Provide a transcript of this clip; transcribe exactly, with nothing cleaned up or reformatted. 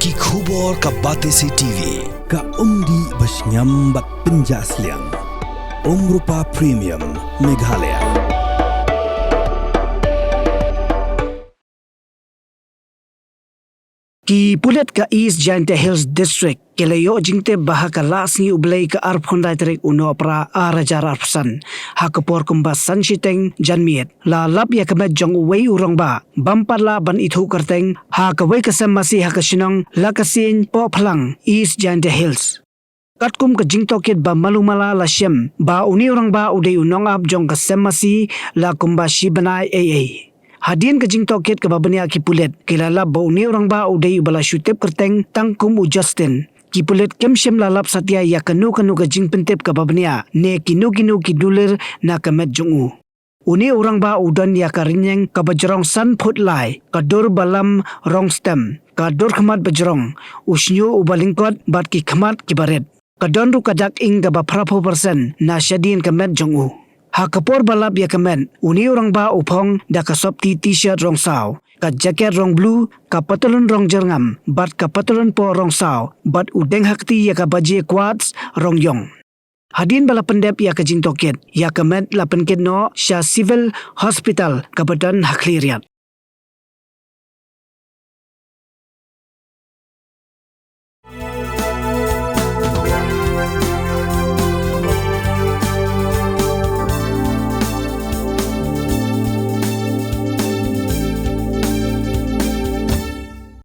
Ki khubor ka Batesi T V, ka umdih ba shngiam bad pynjah sliang. Umrupa Premium, Meghalaya. Ki pulit ka East Jaintia Hills District ki la ïoh jingtip ba ha ka lad sngi U Blei ka arphew khyndai tarik u Nohprah ar hajar arphew san, ha ka por kumba san shiteng janmiet, la lap ïa ka met jong uwei u rangbah bym pat lah ban ithuh kyrteng ha kawei ka sem masi ha ka shnong Lakasieng Pohphlang, East Jaintia Hills. Katkum ka jingtohkit ba malu mala la shem ba une u rangbah u dei u nongap jong ka sem masi la kumba shi bnai ei ei. Hadien ka jingtohkit kaba bniah, ki pulit ki la lap ba une u rangbah u dei uba la shu tip kyrteng tang kum u Justin. Ki pulit kim shym la lap satia ïa kano kano ka jingpyntip kaba bniah ne kino kino ki dulir na ka met jong u. Une u rangbah u don ïa ka rynïeng kaba jrong san phut lai, ka dur ba lam rong stem, ka dur khmat ba jrong, u shñiuh uba lyngkot bad ki khmat kiba rit. Ka don ruh ka dak ing kaba phra phew persen na shadien ka met jong u. Ha ka por ba lap ïa ka met, une u rangbah u phong da ka sopti T-shirt rong saw, ka jacket rong blue, ka patalun rong jyrngam bad ka patalun poh rong saw, bad u deng ha kti ïa ka baje Quartz rong ïong. Hadien ba la pyndep ïa ka jingtohkit, ïa ka met la pynkit noh sha Civil Hospital kaba don ha Khliehriat.